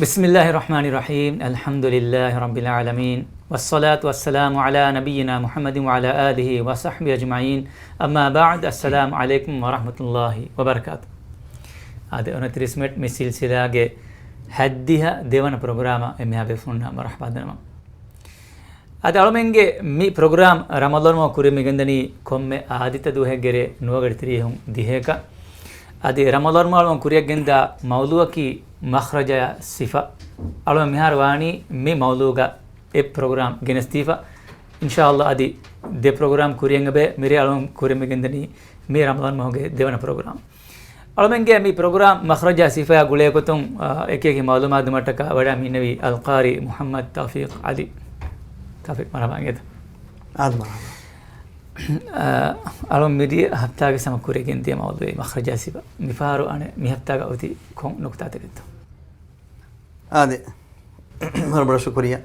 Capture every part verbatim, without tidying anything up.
بسم الله الرحمن الرحيم. الحمد لله رب العالمين. والصلاة والسلام على نبينا محمد وعلى آله وصحبه أجمعين. أما بعد. السلام عليكم ورحمة الله وبركاته. އާދެ، އޮނަތިރީސް މިނެޓް މި ސިލްސިލާގެ ހައްދިހަ ދެވަނަ ޕްރޮގްރާމަށް އެންމެހާ ބޭފުޅުންނަށް މަރުޙަބާ ދަންނަވަން. އަދި އަޅުމެންގެ މި ޕްރޮގްރާމް ރަމަޟާން މަހު ކުރިއަށް މިގެންދަނީ ކޮންމެ އާދިއްތަ ދުވަހެއްގެ ރޭ ނުވަގަޑި ތިރީހުން ދިހައަކަށް. އަދި ރަމަޟާން މަހު ކުރިއަށް ގެންދާ މައުޟޫޢަކީ މަޚްރަޖާ ސިފަ. އަޅުމެން މިހާރު ވާނީ މި މައުޟޫޢުގަ އެއް ޕްރޮގްރާމް ގެނެސްދީފަ. އިންޝާﷲ އަދި ދެ ޕްރޮގްރާމް ކުރިއަށް އެބަ މިރޭ އަޅުމެން ކުރިއަށް މިގެންދަނީ މި ރަމަޟާން މަހުގެ ދެވަނަ ޕްރޮގްރާމް. އަޅުމެންގެ މި ޕްރޮގްރާމް މަޚްރަޖާ ސިފަޔާ ގުޅޭގޮތުން، އާ، އެކި އެކި މައުލޫމާތު ދިނުމަށްޓަކާ ވަޑައި މިންނެވީ އަލްޤާރީ މުޙައްމަދު ތައުފީޤް ޢަލީ. ތައުފީޤް، މަރުޙަބާ އިނގޭތަ؟ އާދެ، މަރުޙަބާ. އާ، އަޅުން މިދިޔަ ހަފްތާގެ ސަމަ ކުރިއަށް ގެންދިޔަ މައުޟޫޢީ މަޚްރަޖާ ސިފަ. މިފަހަރު އަނެއް މި ހަފްތާގަ އޮތީ ކޮން ނުކުތާތަކެއްތޯ؟ އާދެ، ވަރަށް ބޮޑަށް ޝުކުރިއްޔާ.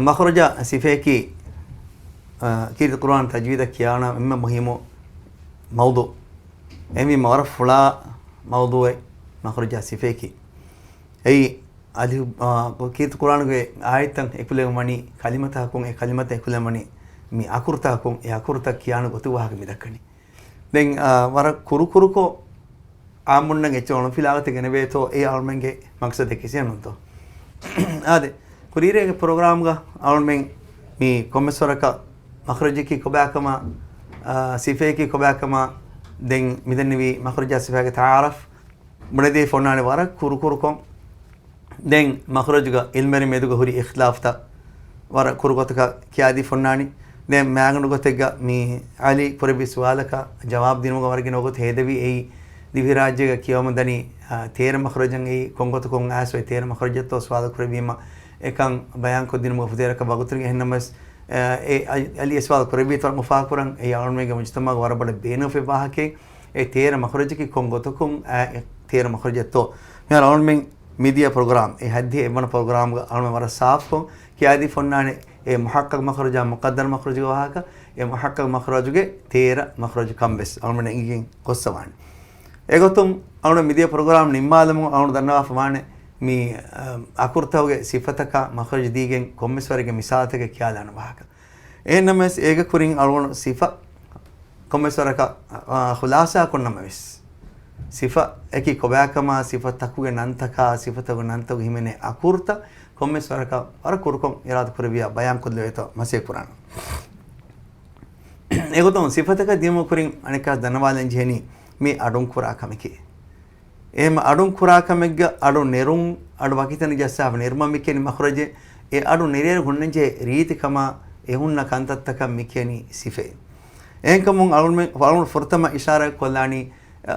މަޚްރަޖާ ސިފަޔަކީ، އާ، ކީރިތި ޤުރުއާން ތަޖްވީދަށް ކިޔާނަމަ އެންމެ މުހިއްމު މައުޟޫޢު. އެހެންވީމަ ވަރަށް ފުޅާ މައުޟޫޢެއް މަޚްރަޖާ ސިފަޔަކީ. އެއީ އަލިފް، އާ، ކީރިތި ޤުރުއާނުގެ އާޔަތްތައް އެކުލެވުން ވަނީ ކަލިމަތަކުން، އެ ކަލިމަތައް އެކުލެވުން ވަނީ މި އަކުރުތަކުން، އެ އަކުރުތައް ކިޔާނެ ގޮތުގެ ވާހަކަ މި ދައްކަނީ. ދެން، އާ، ވަރަށް ކުރުކުރުކޮށް އާއްމުންނަށް އެއްޗެއް އޮންނަ ފިލާވަތެއް ގެނެވޭތޯ، އެއީ އަޅުމެންގެ މަޤްޞަދެއް ކިސިއެއް ނޫންތޯ. އާދެ، ކުރީރޭގެ ޕްރޮގްރާމްގަ އަޅުމެން މި ކޮންމެސް ވަރަކަށް މަޚްރަޖަކީ ކޮބާކަމާ، އާ، ސިފަޔަކީ ކޮބާކަމާ، ދެން މިދެންނެވީ މަޚްރަޖާ ސިފަޔާގެ ތަޢާރަފް ބުނެދީފަ އޮންނާނެ ވަރަށް ކުރުކުރުކޮށް. ދެން މަޚްރަޖުގަ އިލްމުވެރިން މެދުގަ ހުރި އިޚްތިލާފްތައް ވަރަށް ކުރު ގޮތަކަށް ކިޔާދީފަ އޮންނާނީ. ދެން މާގަނޑު ގޮތެއްގަ މި ޢަލީ ކުރެއްވި ސުވާލަކަށް ޖަވާބު ދިނުމުގަ ވަރަށް ގިނަ ވަގުތު ހޭދަވީ. އެއީ ދިވެހިރާއްޖޭގަ ކިޔަވަމުން ދަނީ، އާ، ތޭރަ މަޚްރަޖަށް އެއީ ކޮން ގޮތަކުން އައިސްފައި ތޭރަ މަޚްރަޖަށްތޯ ސުވާލު ކުރެއްވީމަ އެކަން ބަޔާންކޮށްދިނުމުގަ ފުދޭވަރަކަށް ވަގުތު ނުގެ. އެހެންނަމަވެސް، އާ، އެ ޢަލީ އެ ސުވާލު ކުރެއްވީތޯ މުފާކުރަން އެއީ އަޅުމެންގެ މުޖުތަމަޢުގަ ވަރަށް ބޮޑަށް ބޭނުންވެފައިވާ ވާހަކައެއް. އެ ތޭރަ މަޚްރަޖަކީ ކޮން ގޮތަކުން އައި ތޭރަ މަޚްރަޖަށްތޯ؟ މިހާރު އަޅުމެން މިދިޔަ ޕްރޮގްރާމް، އެ ހައްދިހަ އެއްވަނަ ޕްރޮގްރާމްގަ އަޅުމެން ވަރަށް ސާފުކޮށް ކިޔާދީފަ އޮންނާނެ، އެ މުޙައްޤަޤް މަޚްރަޖާ މުޤައްދަރު މަޚްރަޖުގެ ވާހަކަ، އެ މުޙައްޤަޤް މަޚްރަޖުގެ ތޭރަ މަޚްރަޖު ކަންވެސް އަޅުމެން އެނގިގެން ގޮއްސަވާނެ. އެގޮތުން އަޅުމެން މިދިޔަ ޕްރޮގްރާމް ނިންމާލަމުން އަޅުން ދަންނަވާފަ ވާނެ، މި، އަ، އަކުރުތަކުގެ ސިފަތަކާ މަޚްރަޖު ދީގެން ކޮންމެސް ވަރެއްގެ މިސާލުތަކެއް ކިޔާލާނެ ވާހަކަ. އެހެންނަމަވެސް އޭގެ ކުރިން އަޅުގަނޑު ސިފަ ކޮންމެސް ވަރަކަށް، އާ، ޚުލާސާ ކޮށްނަމަވެސް، ސިފައަކީ ކޮބާކަމާ، ސިފަތަކުގެ ނަންތަކާ، ސިފަތަކުގެ ނަންތަކުގަ ހިމެނޭ އަކުރުތައް ކޮންމެސް ވަރަކަށް ވަރަށް ކުރުކޮށް އިރާދަ ކުރެއްވިޔާ ބަޔާން ކޮށްލެވޭތޯ މަސައްކަތް ކުރާނަން. އެގޮތުން ސިފަތަކަށް ދިޔުމުގެ ކުރިން އަނެއްކާ ދަންނަވާލަން ޖެހެނީ މި އަޑުން ކުރާ ކަމެކޭ. އެހެން އަޑުން ކުރާ ކަމެއްގަ އަޑު ނެރުން، އަޑު ވަކިތަނަށް ޖައްސާފަ ނެރުމަށް މި ކިޔަނީ މަޚްރަޖެއް. އެ އަޑު ނެރޭއިރު ހުންނަންޖެހޭ ރީތިކަމާ އެ ހުންނަ ކަންތައްތަކަށް މި ކިޔަނީ ސިފައެއް. އެހެންކަމުން އަޅުމެން ފުރަތަމަ އިޝާރާތް ކޮށްލާނީ، އަ،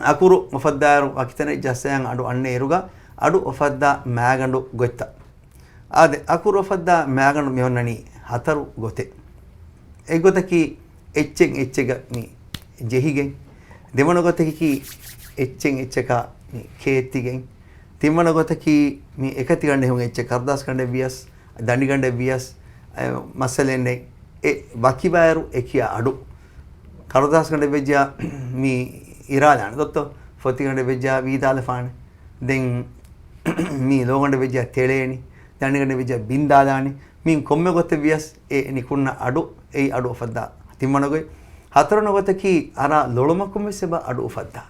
އަކުރު އުފައްދާއިރު ވަކިތަނަށް ޖައްސައިގެން އަޑު އަންނަ އިރުގަ އަޑު އުފައްދާ މާގަނޑު ގޮތްތައް. އާދެ، އަކުރު އުފައްދާ މާގަނޑު މި އޮންނަނީ ހަތަރު ގޮތެއް. އެއްގޮތަކީ އެއްޗެއް އެއްޗެއްގަ މި ޖެހިގެން، ދެވަނަ ގޮތަކީ އެއްޗެއް އެއްޗަކާ މި ކޭއްތިގެން، ތިންވަނަ ގޮތަކީ މި އެކަތިގަނޑެއް ހިމެނި އެއްޗެއް، ކަރުދާސްގަނޑެއް ވިޔަސް، ދަނޑިގަނޑެއް ވިޔަސް، އެ، މައްސަލައެއް ނެތް. އެ ވަކިވާއިރު އެ ކިޔާ އަޑު. ކަރުދާސްގަނޑެއް ވެއްޖާ މި އިރާލާނެ ދޮއްތޯ؟ ފޮތިގަނޑެއް ވެއްޖާ ވީދާލަފާނެ. ދެން މި ލޯގަނޑެއް ވެއްޖާ ތެޅޭނީ. ދަނޑިގަނޑެއް ވެއްޖާ ބިންދާލާނީ. މި ކޮންމެ ގޮތެއް ވިޔަސް އެ ނިކުންނަ އަޑު، އެއީ އަޑު އުފައްދާ ތިންވަނަ ގޮތް. ހަތަރުވަނަ ގޮތަކީ އަރާ ލޮޅުމަކުން ވެސް އެބަ އަޑު އުފައްދާ.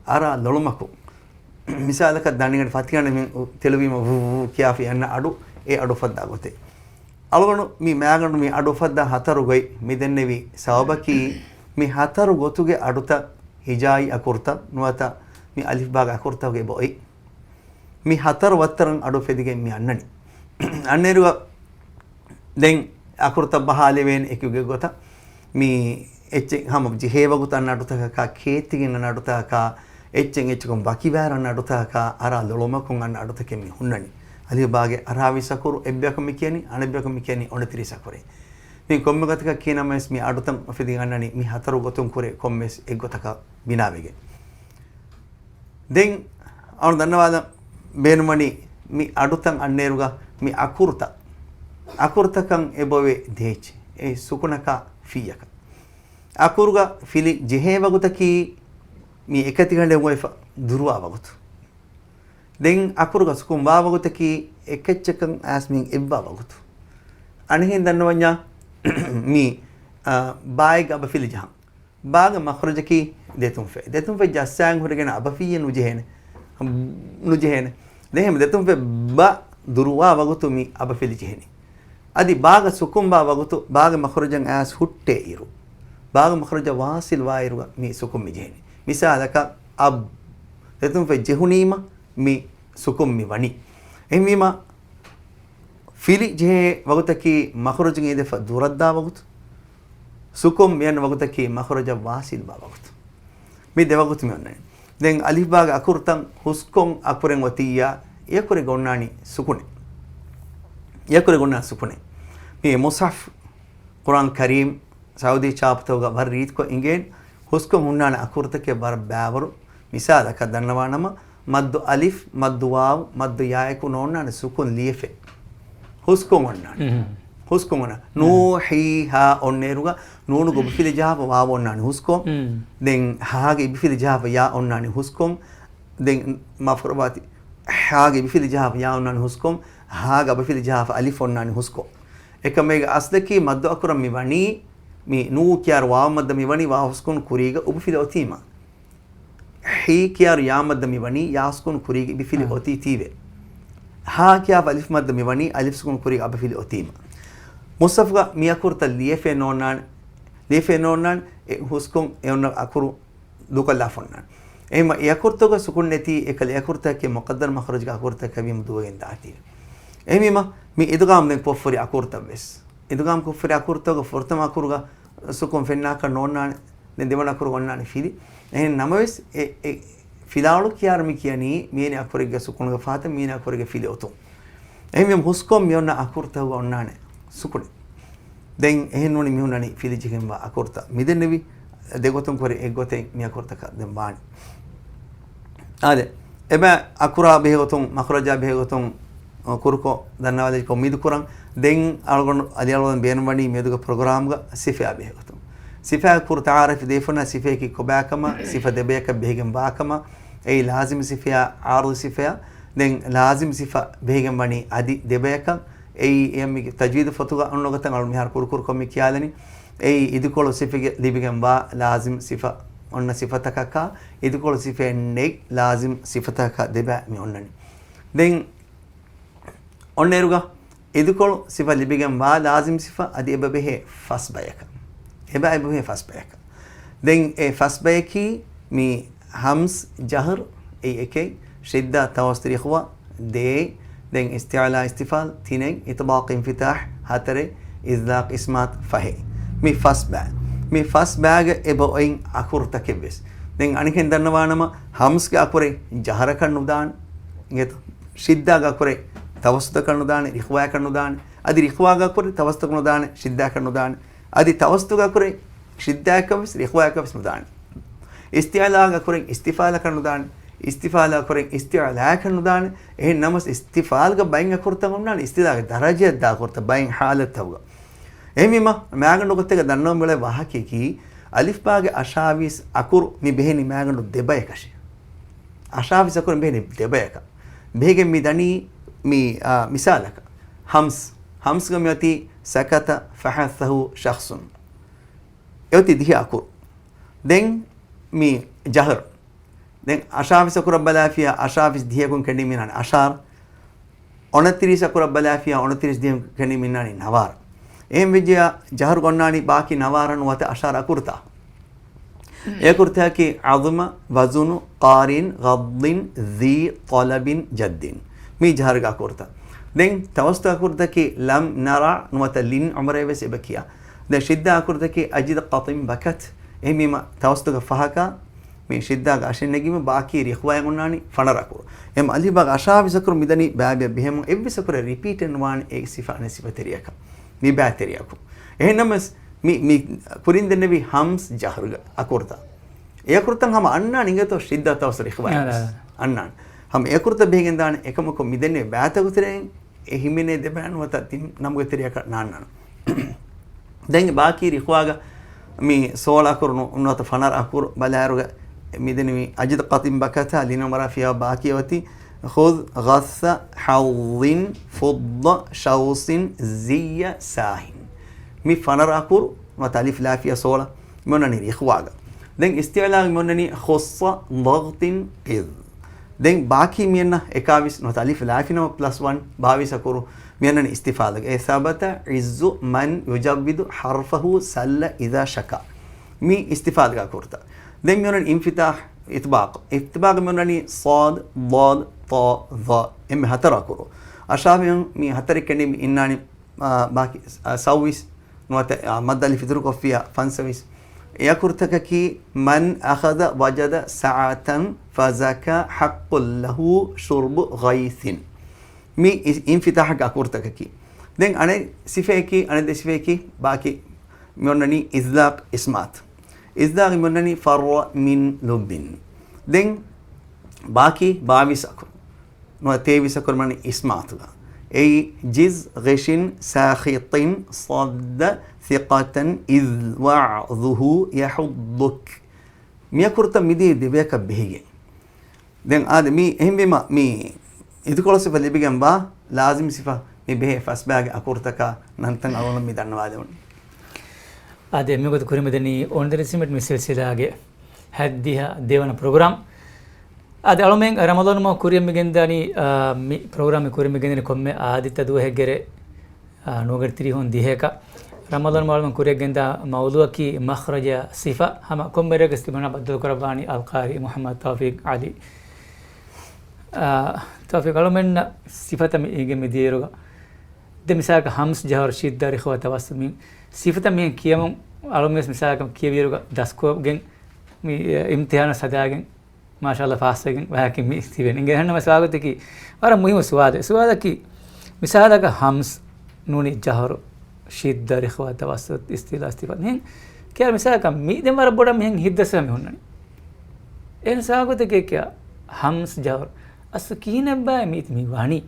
އަރާ ލޮޅުމަކުން. މިސާލަކަށް ދަނޑިގަނޑެއް ފަތިގަނޑެއް މި ތެޅުވީމަ ވޫ ވޫ ކިޔާފަ އަންނަ އަޑު، އެ އަޑު އުފައްދާ ގޮތެއް. އަޅުގަނޑު މި މާގަނޑު މި އަޑު އުފައްދާ ހަތަރު ގޮތް މި ދެންނެވި ސަބަބަކީ މި ހަތަރު ގޮތުގެ އަޑުތައް ހިޖާއީ އަކުރުތައް ނުވަތަ މި އަލިފްބާގެ އަކުރުތަކުގެ އެބަ އޮތް. މި ހަތަރު ވައްތަރަށް އަޑު އުފެދިގެން މި އަންނަނީ. އަންނައިރުގަ ދެން އަކުރުތައް ބަހާލެވޭނެ އެކި ގޮތަށް. މި އެއްޗެއް ހަމަ ޖެހޭ ވަގުތު އަންނަ އަޑުތަކަކާ، ކޭއްތިގެން އަންނަ އަޑުތަކަކާ، އެއްޗެއް އެއްޗަކުން ވަކިވާއިރު އަންނަ އަޑުތަކަކާ، އަރާ ލޮޅުމަކުން އަންނަ އަޑުތަކެއް މި ހުންނަނީ. އަލިފްބާގެ އަރާވީސް އަކުރު އެއްބަޔަކަށް މި ކިޔަނީ، އަނެއްބަޔަކަށް މި ކިޔަނީ އޮނަތިރީސް އަކުރޭ. މި ކޮންމެ ގޮތަކަށް ކިޔަނަމަވެސް މި އަޑުތައް އުފެދިގެން އަންނަނީ މި ހަތަރު ގޮތުން ކުރެ ކޮންމެސް އެއްގޮތަކަށް ބިނާވެގެން. ދެން އަޅު ދަންނަވާލަން ބޭނުންވަނީ މި އަޑުތައް އަންނައިރުގަ މި އަކުރުތައް، އަކުރުތަކަށް އެބައޮވޭ ދޭއްޗެއް، އެ ސުކުނަކާ ފިއްޔަކަށް. އަކުރުގަ ފިލި ޖެހޭ ވަގުތަކީ މި އެކަތިގަނޑެއް އޮތްފަ ދުރުވާ ވަގުތު. ދެން އަކުރުގަ ސުކުން ވާ ވަގުތަކީ އެކައްޗަކަށް އައިސް މި އެއްވާ ވަގުތު. އަނެއްހެން ދަންނަވަންޏާ މި، އާ، ބާއެއްގަ އަބަފިލި ޖަހަން. ބާގެ މަޚްރަޖަކީ ދެތުންފަތް. ދެތުންފަތް ޖައްސާން ހުރެގެން އަބަފިއްޔެއް ނުޖެހޭނެ. ނުޖެހޭނެ. ދެން އެހެން ދެތުންފަތް ބަ ދުރުވާ ވަގުތު މި އަބަފިލި ޖެހެނީ. އަދި ބާގަ ސުކުން ވާ ވަގުތު ބާގެ މަޚްރަޖަށް އައިސް ހުއްޓޭ އިރު، ބާގެ މަޚްރަޖަށް ވާސިލް ވާ އިރުގަ މި ސުކުން މި ޖެހެނީ. މިސާލަކަށް އަބް ދެތުންފަތް ޖެހުނީމަ މި ސުކުން މި ވަނީ. އެހެންވީމަ ފިލި ޖެހޭ ވަގުތަކީ މަޚްރަޖުގެ އިނދެފަ ދުރަށްދާ ވަގުތު. ސުކުން މިއަންނަ ވަގުތަކީ މަޚްރަޖަށް ވާސިލް ވާ ވަގުތު. މި ދެ ވަގުތު މި އޮންނަނީ. ދެން އަލިފް ބާގެ އަކުރުތައް ހުސްކޮން އަކުރެއް އޮތިއްޔާ، އެއަކުރެއްގަ އޮންނާނީ ސުކުނެއް. އެއަކުރެއްގަ އޮންނާނީ ސުކުނެއް. މި މުޞްޙަފް، ޤުރްއާން ކަރީމް، ސައުދީ ޗާޕުތަކުގަ ވަރަށް ރީތިކޮށް އިނގޭން ހުސްކޮން ހުންނާނެ އަކުރުތަކެއް ވަރަށް ބައިވަރު. މިސާލަކަށް ދަންނަވާނަމަ، މައްދު އަލިފް، މައްދު ވާވް، މައްދު ޔާއެކު ނޯންނާނެ ސުކުން ލިޔެފެ. ހުސްކޮން އޮންނާނެ. މް. ހުސްކޮން އޮންނާ. ނޫ، ހީ، ހާ އޮންނައިރުގަ ނޫނުގެ އުބިފިލި ޖަހާފަ ވާވް އޮންނާނެ ހުސްކޮން. މް. ދެން ހާގެ އިބިފިލި ޖަހާފަ ޔާ އޮންނާނެ ހުސްކޮން. ދެން މާފުކުރައްވާތި، ހާގެ އިބިފިލި ޖަހާފަ ޔާ އޮންނާނެ ހުސްކޮން. ހާގެ އަބަފިލި ޖަހާފަ އަލިފް އޮންނާނެ ހުސްކޮން. އެކަމޭގެ އަސްލަކީ މައްދު އަކުރަށް މި ވަނީ، މި ނޫ ކިޔާރު ވާވް މައްދަށް މި ވަނީ ވާވް ހުސްކޮން ކުރީގަ އުބިފިލި އޮތީމަ. ހީ ކިޔާރު ޔާ މައްދަށް މި ވަނީ ޔާ ސުކުން ކުރީގެ އިބިފިލި އާ. އޮތީ ތީވެ. ހާ ކިޔާފަ އަލިފް މައްދަށް މި ވަނީ އަލިފް ސުކުން ކުރީގެ އަބަފިލި އޮތީމަ. މުޞްޙަފުގަ މި އަކުރުތައް ލިޔެފޭ ނޯންނާނެ، ލިޔެފޭ ނޯންނާނެ، އެ ހުސްކޮން އެ އޮންނަ އަކުރު ދޫކޮށްލާފަ އޮންނާނެ. އެހެންވީމަ އެ އަކުރުތަކުގަ ސުކުން ނެތީ އެކަލޭ އަކުރުތަކެއް މުޤައްދަރު މަޚްރަޖުގެ އަކުރުތަކަށް ވީމަ ދޫވެގެން ދާތީވެ. އެހެންވީމަ މި އިދްޣާމް ދެން ކޮށްފަ ހުރި އަކުރުތައް ވެސް. އިދްޣާމް ކޮށްފަ ހުރި އަކުރުތަކުގަ ފުރަތަމަ އަކުރުގަ ސުކުން ފެންނާކަށް ނޯންނާނެ. ދެން ދެވަނަ އަކުރު އޮންނާނެ ފިލި. އެހެން ނަމަވެސް، އެ، އެ ފިލާވަޅު ކިޔާރު މި ކިޔަނީ މިއެނި އަކުރެއްގެ ސުކުނުގެ ފަހަތަށް މިއެނި އަކުރެއްގެ ފިލި އޮތުން. އެހެންވީމަ ހުސްކޮން މި އޮންނަ އަކުރުތަކުގަ އޮންނާނެ ސުކުނެއް. ދެން އެހެން ނޫނީ މި ހުންނަނީ ފިލި ޖެހިގެންވާ އަކުރުތައް. މި ދެންނެވި ދެގޮތުން ކުރި އެއްގޮތެއް މި އަކުރުތަކަށް ދެން ވާނެ. އާދެ، އެބަ އަކުރާ ބެހޭގޮތުން، މަޚްރަޖާ ބެހޭގޮތުން، ކުރުކޮށް ދަންނަވާލިކޮށް އުއްމީދު ކުރަން. ދެން އަޅުގަނޑު އަލިއަޅުގަނޑު ބޭނުންވަނީ މިއަދުގެ ޕްރޮގްރާމްގަ ސިފައާ ބެހޭގޮތުން. ސިފައާ ކުރު ތަޢާރަފް ދީފަންނަ ސިފައަކީ ކޮބާކަމަށް، ސިފަ ދެބަޔަކަށް ބެހިގެން ވާކަމަށް، އެއީ ލާޒިމް ސިފަޔާ، ޢާރިޟި ސިފަޔާ. ދެން ލާޒިމް ސިފަ ބެހިގެން ވަނީ އަދި ދެބަޔަކަށް. އެއީ އެ މި ތަޖްވީދު ފޮތުގަ އޮންނަ ގޮތަށް އަޅު މިހާރު ކުރުކުރުކޮށް މި ކިޔާލަނީ. އެއީ އިދިކޮޅު ސިފަގެ ލިބިގެންވާ ލާޒިމް ސިފަ އޮންނަ ސިފަތަކަކާ، އިދިކޮޅު ސިފައެއް ނެތް ލާޒިމް ސިފަތަކަކާ ދެބަ މި އޮންނަނީ. ދެން އޮންނައިރުގަ އިދިކޮޅު ސިފަ ލިބިގެންވާ ލާޒިމް ސިފަ އަދި އެބަ ބެހޭ ފަސް ބަޔަކަށް. އެބަ އެބަ ބެހޭ ފަސް ބަޔަކަށް. ދެން އެ ފަސް ބަޔަކީ މި ހަމްޒް ޖަހްރު އެއީ އެކެއް، ޝިއްދާ ތަވައްސުތު އިޚުފާ ދޭއް، ދެން އިސްތިޢުލާ އިސްތިފްޢާލް ތިނެއް، އިޠްބާޤް އިންފިތާޙް ހަތަރެއް، އިޒްލާޤް އިޞްމާތް ފަހެއް. މި ފަސް ބައި، މި ފަސް ބައިގަ އެބަ އޮތް އަކުރުތަކެއް ވެސް. ދެން އަނެއްހެން ދަންނަވާނަމަ، ހަމްޒްގެ އަކުރެއް ޖަހްރަކަށް ނުދާނެ، އިނގޭތޯ؟ ޝިއްދާގެ އަކުރެއް ތަވައްސުތަކަށް ނުދާނެ، އިޚުފާއަކަށް ނުދާނެ. އަދި އިޚުފާގެ އަކުރެއް ތަވައްސުތަކަށް ނުދާނެ، ޝިއްދާއަކަށް ނުދާނެ. އަދި ތަވައްސުތުގެ އަކުރެއް ޝިއްދާއަކަށް ވެސް، އިޚުފާއަކަށް ވެސް ނުދާނެ. އިސްތިޢުލާގެ އަކުރެއް އިސްތިފްޢާލަކަށް ނުދާނެ، އިސްތިފްޢާލު އަކުރެއް އިސްތިޢުލާއަކަށް ނުދާނެ. އެހެން ނަމަވެސް އިސްތިފްޢާލުގެ ބައެއް އަކުރުތައް އޮންނާނެ އިސްތިޢުލާގެ ދަރަޖައަށް ދާ އަކުރުތައް ބައެއް ޙާލަތްތަކުގަ. އެހެންވީމަ، މާގަނޑު ގޮތެއްގަ ދަންނަވަން ބެހޭ ވާހަކަޔަކީ، އަލިފްބާގެ އަށާވީސް އަކުރު މި ބެހެނީ މާގަނޑު ދެބަޔަކަށޭ. އަށާވީސް އަކުރު މި ބެހެނީ ދެބަޔަކަށް. ބެހިގެން މި ދަނީ މި، އާ، މިސާލަކަށް. ހަމްޒް، ހަމްޒްގަ މި އޮތީ ސަކަތަ ފަހައްސަހު ޝަޚްޞުން. އެ އޮތީ ދިހަ އަކުރު. ދެން މި ޖަހްރު. ދެން އަށާވީސް އަކުރަށް ބަލާފިޔާ، އަށާވީސް ދިހައަކުން ކެނޑީމަ އިންނާނީ އަށާރަ. އޮނަތިރީސް އަކުރަށް ބަލާފިޔާ، އޮނަތިރީސް ދިހައަކުން ކެނޑީމަ އިންނާނީ ނަވާރަ. އެހެން ވެއްޖެޔާ، ޖަހްރު އޮންނާނީ ބާކީ ނަވާރަ ނުވަތަ އަށާރަ އަކުރުތައް. އެ އަކުރުތަކަކީ ޢަޒުމަ، ވަޒުނު، ޤާރިން، ޣަޟްޟިން، ޛީ، ޠަލަބިން، ޖައްދިން. މީ ޖަހްރުގެ އަކުރުތައް. ދެން ތަވައްސުތު އަކުރުތަކީ ލަމް، ނަރަ ނުވަތަ ލިން ޢުމަރޭ ވެސް އެބަ ކިޔާ. ދެން ޝިއްދާ އަކުރުތަކީ އަޖިދް، ޤަތިން، ބަކަތް. އެހެންވީމަ ތަވައްސުތުގެ ފަހަކާ މި ޝިއްދާގެ އަށެއް ނެގީމަ ބާކީ ރިޚުވާއެއް އޮންނާނީ ފަނަރަ އަކުރު. އެމް އަލިފްބާގެ އަށާވީސް އަކުރު މިދަނީ ބައިބައި ބެހެމުން އެއްވެސް އަކުރެއް ރިޕީޓެއް ނުވާނެ އެ ސިފަ އަނެއް ސިފަ ތެރެއަކަށް. މި ބައި ތެރެއަކު. އެހެންނަމަވެސް މި، މި ކުރިން ދެންނެވި ހަމްޒް ޖަހްރުގެ އަކުރުތައް. އެ އަކުރުތައް ހަމަ އަންނާނެ އިނގޭތޯ ޝިއްދާ ތަވައްސުތު ރިޚުވާ އަންނާނެ. އަންނާނެ. ހަމަ އެ އަކުރުތައް ބެހިގެން ދާނެ އެކަމަކު މިދެންނެވި ބައިތަކު ތެރެއިން އެ ހިމެނޭ ދެބައި ނުވަތަ ތިން ނަމުގެ ތެރެއަކަށް ނާންނާނެ. ދެން ބާކީ ރިޚުވާގަ މި ސޯޅަ އަކުރު ނު-، ނުވަތަ ފަނަރަ އަކުރު ބަލާއިރުގަ މިދެންނެވި އަޖިދް، ޤަތިން، ބަކަތާ ލިން ޢުމަރާ ފިޔާ ބާކީ އޮތީ ޚުޛް ޣައްސަ ޙައްޟިން ފުއްޟަ ޝައުސިން ޒިއްޔަ ސާހިން. މި ފަނަރަ އަކުރު ނުވަތަ އަލިފް ލާފިޔާ ސޯޅަ މި އޮންނަނީ ރިޚުވާގަ. ދެން އިސްތިޢުލާގަ މި އޮންނަނީ ޚުއްޞަ ޟަޣްޠިން ޤިޟް. ދެން ބާކީ މިއަންނަ އެކާވީސް ނުވަތަ އަލިފް ލާފި ނަމަ ޕްލަސް ވަން ބާވީސް އަކުރު މި އަންނަނީ އިސްތިފާލަގަ. އެ ސަބަތަ ޢިއްޒު މަން ޔުޖައްވިދު ޙަރްފަހު ސައްލަ އިޛާ ޝަކާ. މި އިސްތިފާލަގަ އަކުރުތައް. ދެން މި އޮންނަނީ އިންފިތާޙް އިޠްބާޤު. އިޠްބާޤު މި އޮންނަނީ ޞާދް، ޟާދް، ޠާ، ޡާ. އެންމެ ހަތަރު އަކުރު. އަށާބިހުން މި ހަތަރެއް ކެނޑި މި އިންނާނީ، އާ، ބާކީ، އާ، ސައުވީސް ނުވަތަ، އާ، މައްދަލި ފިތުރުކޮށްފިޔާ ފަންސަވީސް. އެ އަކުރުތަކަކީ، މަން އަޚަޛަ ވަޖަދަ ސަޢަތަން ފަޒަކާ ޙައްޤުން ލަހު ޝުރްބު ޣައިޘިން. މި އި-، އިންފިތާޙްގެ އަކުރުތަކަކީ. ދެން އަނެއް ސިފައަކީ، އަނެއް ދެ ސިފައަކީ، ބާކީ މި އޮންނަނީ އިޒްލާޤް އިސްމާތު. އިޒްލާޤް މި އޮންނަނީ ފަރުއަ މިން ލުއްބިން. ދެން ބާކީ ބާވީސް އަކުރު. ނުވަތަ ތޭވީސް އަކުރު މަނި އިސްމާތުގަ. އެއީ ޖިޒް ޣިޝިން ސާޚިޠިން ޞައްދަ ޘިޤަތަން އިޛް ވަޢްޡުހު ޔަޙުއްޟުކް. މި އަކުރުތައް މިދިޔަ ދެބަޔަކަށް ބެހިގެން. ދެން އާދެ، މި އެހެންވީމަ، މި އިދުކޮޅު ސިފަ ލިބިގެން ވާ ލާޒިމް ސިފަ މި ބެހޭ ފަސްބައިގެ އަކުރުތަކާ ނަންތައް އަޅުގަނޑު މި ދަންނަވާލެވުނީ. އާދެ، މިގޮތަށް ކުރިމަތިނީ އޮންދަރި ސިމެންޓް މި ސިލްސިލާގެ ހަތްދިހަ ދެވަނަ ޕްރޮގްރާމް. އާދެ، އަޅުމެން ރަމަޟާން މަހު ކުރިއަށް މި ގެންދާނީ، އާ، މި ޕްރޮގްރާމް މި ކުރިއަށް މި ގެންދަނީ ކޮންމެ އާދިއްތަ ދުވަހެއްގެރެ، އާ، ނުވަގަޑި ތިރީހުން ދިހަޔަކަށް. ރަމަޟާން މަހު އަޅުމެން ކުރިއަށް ގެންދާ މައުޟޫޢަކީ މަޚްރަޖަ ސިފަ. ހަމަ ކޮންމެ ރެއަކަސް ތިބުނާ ބައްދަލު ކުރައްވާނީ އަލްޤާރި މުޙައްމަދު ތައުފީޤް ޢަލީ. އާ، ތައުފީޤް އަޅުމެންނަށް ސިފަތައް މި އިނގެ މި ދިޔައިރުގަ. ދެން މިސާލަކަށް ހަމްޒް ޖަހަރު ޝިއްދަ ރިޚުވަ ތަވައްސުތު މި ސިފަތައް މިހެން ކިޔަމުން އަޅުމެން މިސާލަކަށް ކިޔެވިއިރުގަ ދަސްކޮށްގެން މި އިމްތިޙާނަށް ހަދާގެން މާޝާﷲ ފާސްވެގެން ވަހަކި މި ތިބެން އިނގޭ. އެހެންނަމަ ސުވާލުތަކީ ވަރަށް މުހިއްމު ސުވާލެއް. ސުވާލަކީ މިސާލަކަށް ހަމްޒް ނޫނީ ޖަހަރު ޝިއްދަ ރިޚުވަ ތަވައްސުތު އިސްތިޢުލާ ސިފަ. މިހެން ކިޔާ މިސާލަކަށް މި ދެން ވަރަށް ބޮޑަށް މިހެން ހިތްދަސް މި ހުންނަނީ. އެހެން ސުވާލުތަކެއް ކިޔާ ހަމްޒް ޖަހަރު އަސްލު ކިހިނެއްބާ މީތި މި ވަނީ؟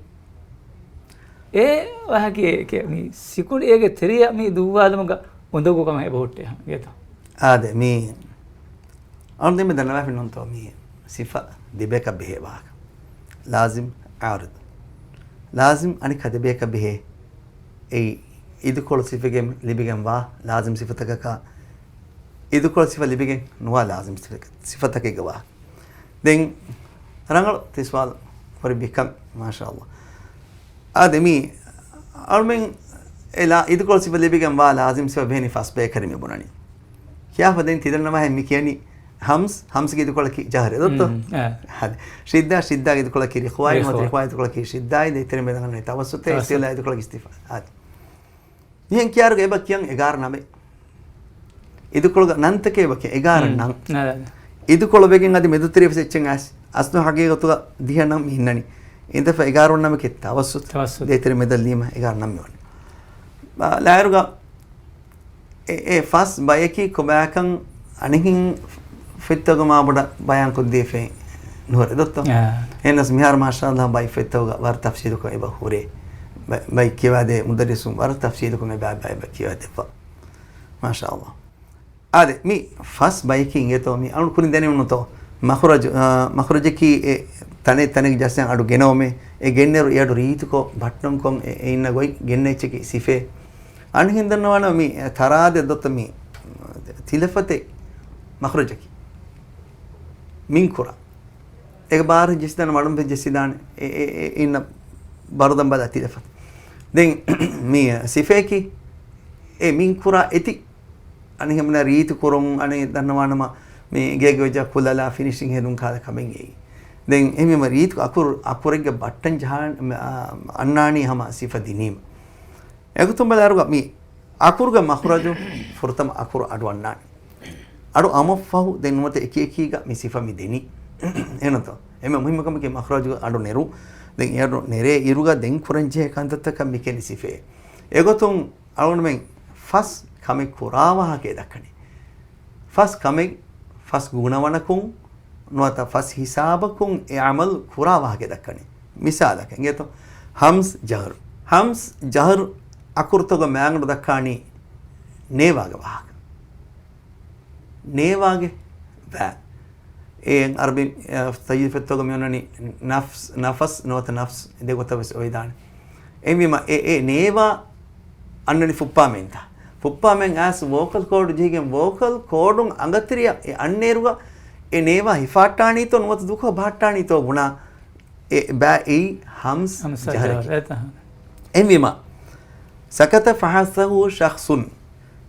އެ ވަހަކީ އެކެ މި ސިކުނޑި އޭގެ ތެރެއަށް މި ދުއްވާލުމުގަ އުނދަގޫ ކަމަށް އެބަހުއްޓޭ ހަމަ ގޭތޯ. އާދެ، މި އަޅުގަނޑު ދެންމެ ދަންނަވާފި ނޫންތޯ މި ސިފަ ދެބަޔަކަށް ބެހޭ ވާހަކަ. ލާޒިމް، ޢާރިޟް. ލާޒިމް އަނެއްކާ ދެބަޔަކަށް ބެހޭ. އެއީ އިދުކޮޅު ސިފަގެ ލިބިގެން ވާ ލާޒިމް ސިފަތަކަކާ އިދުކޮޅު ސިފަ ލިބިގެން ނުވާ ލާޒިމް ސިފަ-، ސިފަތަކެއްގެ ވާހަކަ. ދެން ރަނގަޅު ތި ސުވާލު ކުރި ބިކަން، މާޝާﷲ. އާދެ، މި އަޅުމެން އެ ލާ-، އިދުކޮޅު ސިފަ ލިބިގެން ވާ ލާޒިމް ސިފަ ބެހެނީ ފަސް ބަޔަކަށް މި ބުނަނީ. ކިޔާފަ ދެން ތި ދަންނަވާހެން މި ކިޔަނީ ހަމްޒް، ހަމްޒްގެ އިދުކޮޅަކީ ޖަހަރެއް ދޯ؟ މް، އާ. އާދެ. ޝިއްދާ، ޝިއްދާގެ އިދުކޮޅަކީ ރިޚުވާއި، ނުވަތަ ރިޚުވާ. ރިޚުވާ އިދުކޮޅަކީ ޝިއްދާއި، ދެ ތެރެ މެދަނގަން ތަވައްސުތޭ، ތަވައްސުތު. އިސްތިޢުލާ އިދުކޮޅަކީ އިސްތިފާ. އާދެ. މިހެން ކިޔާރުގަ އެބަ ކިޔަން އެގާރަ ނަމެއް. އިދުކޮޅުގަ ނަންތަކެއް އެބަ ކިޔަން އެގާރަ ނަން. އާ. އިދުކޮޅު ވެގެން އަދި މެދުތެރެ ވެސް އެއްޗެއް އައިސް. އަސްލު ހަގީގަތުގަ ދިހަ ނަން މި އިންނަނީ. އިންދެފަ އެގާރަ ނަމެކެ ތަވައްސުތު. ތަވައްސުތު. ދޭތެރެ މެދަށް ލީމަ އެގާރަ ނަން މި ވަނީ. އާ، ލާއިރުގަ އެ، އެ ފަސް ބަޔަކީ ކޮބާކަން އަނެއްހެން ފޮތްތަކުގަ މާ ބޮޑަށް ބަޔާން ކޮށްދީފައި ނުހުރެ ދޯ؟ އާ. އެހެނަސް މިހާރު މާޝާﷲ ބައި ފޮތްތަކުގަ ވަރަށް ތަފްސީލުކޮށް އެބަ ހުރޭ. ބަ-، ބައި ކިޔަވާދޭ މުދައްރިސުން ވަރަށް ތަފްސީލުކޮށް އެބަ، އެބަ، އެބަ ކިޔަވާދެއްވާ. މާޝާﷲ. އާދެ، މި ފަސް ބަޔަކީ އިނގޭތޯ މި އަޅުން ކުރިން ދެނެވުނުތޯ؟ މަޚުރަޖު، އާ، މަޚުރަޖަކީ އެ ތަނެއް ތަނެއް ޖައްސަން އަޑު ގެނައުމެ، އެ ގެންނެރު އެ އަޑު ރީތިކޮށް ބައްޓަންކޮށް އެ، އެ އިންނަ ގޮތް ގެންނަ އެއްޗަކީ ސިފޭ. އަނެއްހެން ދަންނަވާނަ މި ތަރާދެއް ދޯ މި ތިލަފަތެއް މަޚުރަޖަކީ. މިން ކުރާ. އޭގެ ބާރަށް ޖެއްސިދާނެ މަޑުން ވެސް ޖެއްސިދާނެ. އެ، އެ، އެ އިންނަ ބަރުދަން ބަލާ ތިލަފަތެއް. ދެން މި ސިފައަކީ އެ މިން ކުރާ އެތި އަނެއްހެން ރީތި ކުރުން، އަނެއް ދަންނަވާނަމަ، މި ގޭގެ ވެއްޖާ ކުލަލާ ފިނިޝިން ހެދުން ކާލަ ކަމެއް އެއީ. ދެން އެހެންވީމަ ރީތި އަކުރު، އަކުރެއްގެ ބައްޓަން ޖަހާ، އަ، އަންނާނީ ހަމަ ސިފަ ދިނީމަ. އެގޮތުން ބަލާއިރުގަ މި އަކުރުގެ މަޚްރަޖު ފުރަތަމަ އަކުރު އަޑު އަންނާނެ. އަޑު އަމަށްފަހު ދެން ނުވަތަ އެކި އެކީގަ މި ސިފަ މި ދެނީ. އެހެންތޯ؟ އެންމެ މުހިއްމު ކަމަކީ މަޚްރަޖުގެ އަޑު ނެރު. ދެން އެ އަޑު ނެރޭ އިރުގަ ދެން ކުރަންޖެހޭ ކަންތައްތަކަށް މި ކިޔަނީ ސިފައޭ. އެގޮތުން އަޅުގަނޑުމެން ފަސް ކަމެއް ކުރާ ވާހަކައެއް ދައްކަނީ. ފަސް ކަމެއް ފަސް ގުނަވަނަކުން ނުވަތަ ފަސް ހިސާބަކުން އެ އަމަލު ކުރާ ވާހަކައެއް ދައްކަނީ. މިސާލަކަށް އިނގޭތޯ؟ ހަމްޒް ޖަހަރު. ހަމްޒް ޖަހަރު އަކުރުތަކުގެ މާނަ ދައްކާނީ ނޭވާގެ ވާހަކަ. ނޭވާގެ ވާ. އެ އަރަބި، އަ، ތަޖްވީދު ފޮތްތަކުގަ މި އޮންނަނީ ނަފްސް، ނަފަސް ނުވަތަ ނަފްސް ދެ ގޮތަށް ވެސް އޮވެދާނެ. އެހެންވީމަ އެ، އެ ނޭވާ އަންނަނީ ފުއްޕާމެންތަ؟ ފުއްޕާމެން އައިސް ވޯކަލް ކޯޑު ޖެހިގެން ވޯކަލް ކޯޑުން އަނގަތެރިޔަށް އެ އަންނައިރުގަ އެ ނޭވާ ހިފާއްޓާނީތޯ ނުވަތަ ދޫކޮށް ބަހައްޓާނީތޯ ބުނާ އެ ބައި ހަމްސް ހަމްސާ ޖަހަރަކީ. ޖަހަރު، އެތަ. އެހެންވީމަ، ސަކަތަ ފަހަސްސަހު ޝަޚްޞުން،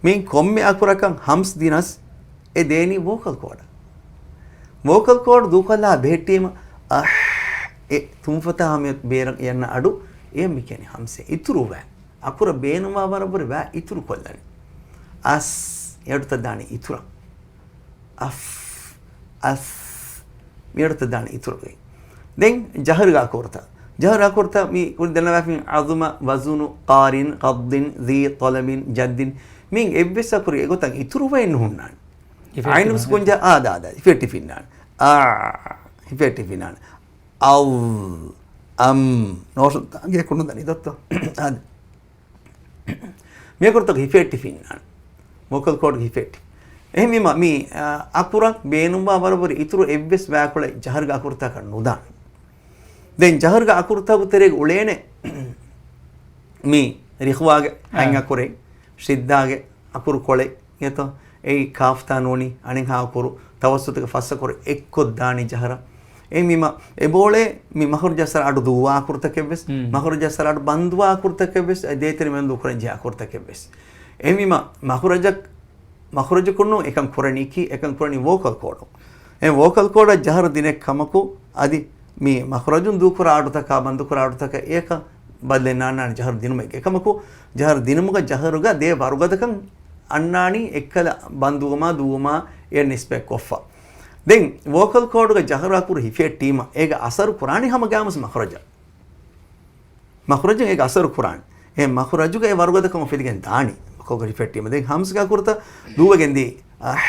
މިއިން ކޮންމެ އަކުރަކަށް ހަމްސް ދިނަސް އެ ދޭނީ ވޯކަލް ކޯޑަށް. ވޯކަލް ކޯޑް ދޫކޮށްލާ ބެހެއްޓީމަ، އަހް، އެ ތުންފަތާ ހަމަ ބޭރަށް އަންނަ އަޑު އެ މި ކިޔަނީ ހަމްސޭ އިތުރުވާ. އަކުރަށް ބޭނުންވާ ވަރަށްވުރެ ވާ އިތުރު ކޮށްލަނީ. އަސް، އެ އަޑުތައް ދާނީ އިތުރަށް. އަފް، އަސް، މިއަޑުތައް ދާނެ އިތުރުގައި. ދެން ޖަހަރުގެ އަކުރުތައް. ޖަހަރު އަކުރުތައް މި ކުރި ދެންނަވާފިން ޢަޒުމަ، ވަޒުނު، ޤާރިން، ޤައްޟިން، ޛީ، ޠަލަބިން، ޖައްދިން. މިން އެއްވެސް އަކުރެއް އެގޮތަށް އިތުރުވައެއް ނުހުންނާނެ. އައިނު ވެސް ކުންޖާ އާދާ އާދާ ހިފެއްޓި ފިންނާނެ. އާ، ހިފެއްޓި ފިންނާނެ. އަލް، އަމް، ނޯޝު ތާގެ ކުނު ދަނި ދޮއްތޯ. އާދެ. މިއަކުރުތަކު ހިފެއްޓި ފިންނާނެ. ވޯކަލް ކޯޑްގެ ހިފެއްޓި. އެހެންވީމަ، މި، އަ، އަކުރަށް ބޭނުންވާ ވަރަށްވުރެ އިތުރު އެއްވެސް ވާކޮޅެއް ޖަހަރުގެ އަކުރުތަކަށް ނުދާނެ. ދެން ޖަހަރުގެ އަކުރުތަކު ތެރޭގަ އުޅޭނެ މި ރިޚުވާގެ ހަތް އަކުރެއް، ޝިއްދާގެ އަކުރު ކޮޅެއް އިނގޭތޯ؟ އެއީ ކާފް ތާ ނޫނީ، އަނެއްހާ އަކުރު، ތަވައްސުތުގެ ފަސް އަކުރު އެއްކޮށްދާނީ ޖަހަރަށް. އެހެންވީމަ، އެބައުޅޭ މި މަޚްރަޖަށް އަސަރު އަޑު ދުއްވާ އަކުރުތަކެއްވެސް، މަޚްރަޖަށް އަސަރު އަޑު ބަންދުވާ އަކުރުތަކެއްވެސް، އެ ދޭތެރެ މެން ދޫކުރަން ޖެހޭ އަކުރުތަކެއްވެސް. އެހެންވީމަ، މަޚްރަޖަށް، މަޚްރަޖަކުން ނޫން އެކަން ކުރަނީކީ، އެކަން ކުރަނީ ވޯކަލް ކޯޑުން. އެ ވޯކަލް ކޯޑަށް ޖަހަރު ދިނެއް ކަމަކު، އަދި މި މަޚްރަޖުން ދޫކުރާ އަޑުތަކާ، ބަންދުކުރާ އަޑުތަކަށް އެކަން ބަދަލެއް ނާންނާނެ ޖަހަރު ދިނުމެއްގެ. އެކަމަކު، ޖަހަރު ދިނުމުގަ ޖަހަރުގަ ދޭ ވަރުގަދަކަން އަންނާނީ އެއްކަލަ ބަންދުވުމާ ދުއްވުމާ އެ ނިސްބަތް ކޮށްފަ. ދެން ވޯކަލް ކޯޑުގަ ޖަހަރު އަކުރު ހިފެއްޓީމަ، އޭގަ އަސަރު ކުރާނީ ހަމަ ގާމުސް މަޚްރަޖަށް. މަޚްރަޖުން އޭގަ އަސަރު ކުރާނީ. އެ މަޚްރަޖުގަ އެ ވަރުގަދަކަން އުފެދިގެން ދާނީ. ކޮގަ ހިފެއްޓީމަ. ދެން ހަމްސްގެ އަކުރުތައް ދުއްވެގެން ދިޔަ. އަހް،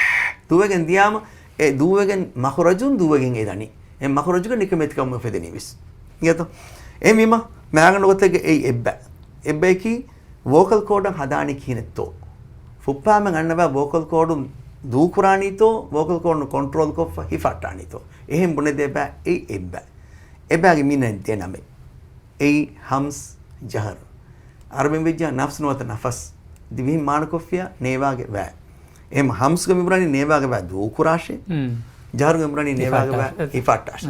ދުއްވެގެން ދިޔާމަ، އެ ދުއްވެގެން މަޚްރަޖުން ދުއްވެގެން އެ ދަނީ. އެ މަޚްރަޖުގަ ނިކަމެތިކަމުން އުފެދެނީ ވެސް. އިނގޭތޯ؟ އެހެންވީމަ، މާގަނޑު ގޮތެއްގަ އެއީ އެއްބަ. އެއްބައަކީ ވޯކަލް ކޯޑަށް ހަދާނީ ކިހިނެއްތޯ؟ ފުއްޕާމެން އަންނަބަ ވޯކަލް ކޯޑުން ދޫކުރާނީތޯ، ވޯކަލް ކޯޑުން ކޮންޓްރޯލް ކޮށްފަ ހިފައްޓާނީތޯ؟ އެހެން ބުނެދޭ ބައި އެއީ އެއްބަ. އެބައިގެ މީނަ ދެ ނަމެއް. އެއީ ހަމްސް ޖަހަރު. އަރަބިން ވެއްޖާ ނަފްސް ނުވަތަ ނަފަސް. ދިވެހިން މާނަކޮށްފިޔާ ނޭވާގެ ވާ. އެހެން ހަމްސްގެ މިބުނަނީ ނޭވާގެ ވާ ދޫކުރާށޭ. ޖަހަރުގެ މިބުނަނީ ނޭވާގެ ވާ ހިފައްޓާށޭ.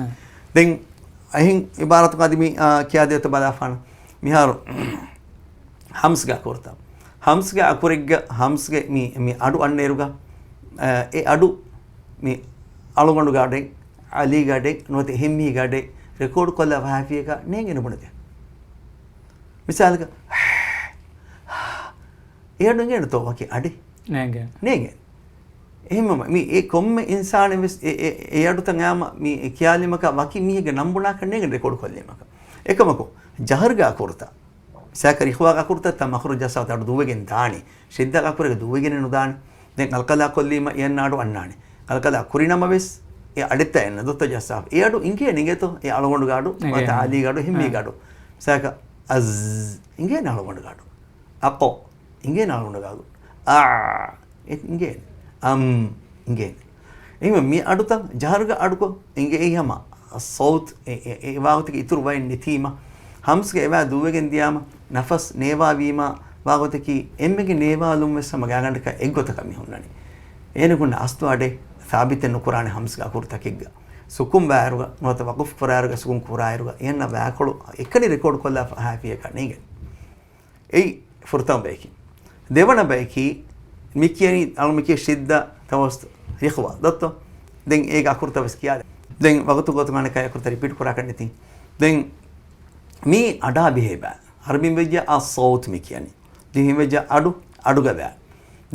ދެން އެހެން އިބާރާތުގަ އަދި މި، އާ، ކިޔާދޭތަ ބަލާފާނަ. މިހާރު ހަމްސްގެ އަކުރުތައް. ހަމްސްގެ އަކުރެއްގަ ހަމްސްގެ މި، މި އަޑު އަންނައިރުގަ، އާ، އެ އަޑު މި އަޅުގަނޑުގެ އަޑެއް، އަލީގެ އަޑެއް، ނުވަތަ އެހެންމީހެއްގެ އަޑެއް ރެކޯޑް ކޮށްލާ ފަހާފިޔަކަށް ނޭނގެން ބުނެދޭ. މިސާލަކަށް، އެ އަޑު އިނގޭނެތޯ ވަކި އަޑެއް؟ ނޭނގޭ. ނޭނގޭ. އެހެންމަ މި އެ ކޮންމެ އިންސާނެއް ވެސް އެ، އެ، އެ އަޑުތައް އައިމަ މި ކިޔާލީމަކާ ވަކި މީހެއްގެ ނަން ބުނާކަށް ނޭނގެ ރެކޯޑް ކޮށްލީމަކަށް. އެކަމަކު، ޖަހަރުގެ އަކުރުތައް. ސާކަ ރިޚުވާގެ އަކުރުތައް ތައް މަޚްރަޖް ޖައްސާ އަޑު ދުއްވެގެން ދާނީ. ޝިއްދާގެ އަކުރެއް ދުއްވެގެން ނުދާނެ. ދެން އަލްޤަލާ ކޮށްލީމަ އެ އަންނަ އަޑު އަންނާނެ. އަލްޤަލާ ކުރި ނަމަވެސް އެ އަޑެއްތައް އެއްނަ ދޮއްތަ ޖައްސާފަ. އެ އަޑު އިނގޭ ނިނގޭތޯ؟ އެ އަޅުގަނޑުގެ އަޑު، އިނގޭ. ވަތަ އާލީގެ އަޑު، ހިންމީގެ އަޑު. ސާކަ އަޒް އިނގޭނެ އަޅުގަނޑުގެ އަޑު. އަޤޯ އިނގޭނެ އަޅުގަނޑުގެ އަޑު. އާ އެ އިނގޭނެ. އަމް އިނގޭނެ. އެހެންވެ މި އަޑުތައް ޖަހަރުގެ އަޑުކޮށް އިނގޭ އެއީ ހަމަ ސައުތު އެ، އެ، އެ ވާގޮތަކީ އިތުރު ވައެއް ނެތީމަ. ހަމްސްގެ އެވާ ދުއްވެގެން ދިޔާމަ ނަފަސް ނޭވާވީމަ ވާގޮތަކީ އެންމެގެ ނޭވާލުން ވެސް ހަމަ ގާގަނޑަކަށް އެއްގޮތަކަށް މި ހުންނަނީ. އޭނަގެ ހުންނަ އަސްލު އަޑެއް ސާބިތެއް ނުކުރާނެ ހަމްސްގެ އަކުރުތަކެއްގަ. ސުކުން ވާއިރުގަ ނުވަތަ ވަޤުފް ކުރާއިރުގަ ސުކުން ކުރާއިރުގަ އެއަންނަ ވާކޮޅު އެކަނި ރެކޯޑް ކޮށްލާ ފަހާފިޔަކަށް ނޭނގެ. އެއީ ފުރަތަމަ ބަޔަކީ. ދެވަނަ ބަޔަކީ، މި ކިޔަނީ، އަޅު މި ކިޔަ ޝިއްދަ ތަވަސް ރިޚުވާ ދޮއްތޯ؟ ދެން އޭގެ އަކުރުތައް ވެސް ކިޔާލެ. ދެން ވަގުތު ގޮތުގަ އަނެއްކާ އަކުރުތައް ރިޕީޓް ކުރާކަށް ނެތި. ދެން މީ އަޑާ ބެހޭ ބައި. އަރަބިން ވެއްޖެ އައްޞައުތު މި ކިޔަނީ. ދިވެހިން ވެއްޖެ އަޑު، އަޑުގަ ބައި.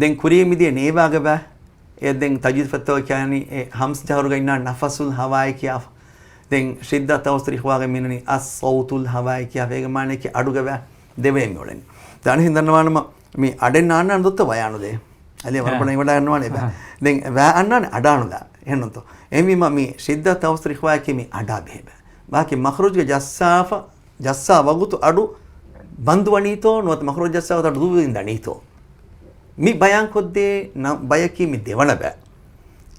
ދެން ކުރިޔަށް މިދިޔަ ނޭވާގަ ބައި. އެ ދެން ތަޖްވީދު ފޮތްތަކުގަ ކިޔާނީ އެ ހަމްސް ޖަހަރުގަ އިންނާ ނަފަސުލް ހަވާއި ކިޔާފަ. ދެން ޝިއްދަ ތަވަސް ރިޚުވާގަ މިނަނީ އައްޞައުތުލް ހަވާއި ކިޔާފަ. އޭގެ މާނައަކީ އަޑުގަ ބައި ދެވޭ މިއުޅެނީ. ދެން އަނެއްހެން ދަންނަވާނަމަ މި އަޑެއް ނާންނާނެ ދޮއްތަ ވަޔާނުލޭ. އަލި ވަރަށް ބޮޑަށް އިވަޑާ ގަންނަވާނެ ބައި. ދެން ވާ އަންނާނެ އަޑާނުލާ. އެހެންނުތޯ. އެހެންވީމަ މި ޝިއްދަ ތަވަސް ރިޚުވާއަކީ މި އަޑާ ބެހޭ ބައި. ވާކި މަޚްރަޖުގެ ޖައްސާފަ، ޖައްސާ ވަގުތު އަޑު ބަންދު ވަނީތޯ، ނުވަތަ މަޚްރަޖު ޖައްސާ ވަގުތު އަޑު ދުއްވެގެން ދަނީތޯ. މި ބަޔާން ކޮށްދޭ ނަ-، ބަޔަކީ މި ދެވަނަ ބައި.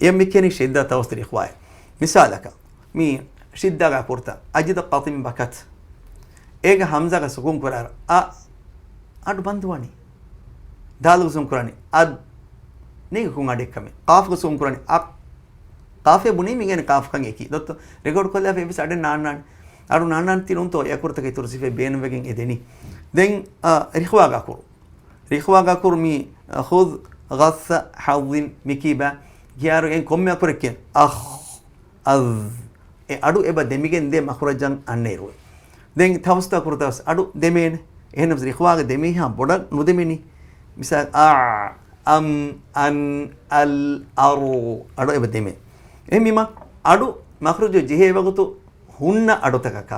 އެ މި ކިޔަނީ ޝިއްދަ ތަވަސް ރިޚުވާއޭ. މިސާލަކަށް، މި ޝިއްދާގެ އަކުރުތައް، އަޖިދަ ޤަތިން ބަކަތް. އޭގެ ހަމްޒާގެ ސުކޫން ކުރާއިރު، އަ، އަޑު ބަންދުވަނީ. ދާލުގެ ސުކޫން ކުރާނީ، އަދް. ނޭގެ ކޮން އަޑެއްކަމެއް؟ ޤާފުގެ ސުކޫން ކުރާނީ، އަ. ޤާފޭ ބުނީ މިގެން ޤާފު ކަން އެކީ. ދޮއްތޯ؟ ރެކޯޑް ކޮށްލާފަ އެއްވެސް އަޑެއް ނާންނާނެ. އަޑު ނާންނާން ތި ނޫންތޯ އެ އަކުރުތަކަށް އިތުރު ސިފައެއް ބޭނުންވެގެން އެދެނީ. ދެން، އަ، ރިޚުވާގެ އަކުރު. ރިޚުވާގެ އަކުރު މި، އަ، ޚުޛް، ޣައްސަ، ޙައްޟިން، މިކީބާ. ކިޔާރު އެން ކޮންމެ އަކުރެއް ކިޔަން؟ އަޚް، އަޒް. އެ އަޑު އެބަ ދެމިގެން ދޭ މަޚްރަޖަށް އަންނައިރު. ދެން ތަވަސްތު އަކުރު ތަވަސް އަޑު ދެމޭނެ. އެހެންނަމަސް ރިޚުވާގެ ދެމީހާ ބޮޑަށް ނުދެމެނީ. މިސާލް، އާ، އަމް، އަން، އަލް، އަރު. އަޑު އެބަ ދެމޭ. އެހެންވީމަ، އަޑު މަޚްރަޖު ޖެހޭ ވަގުތު ހުންނަ އަޑުތަކަކާ،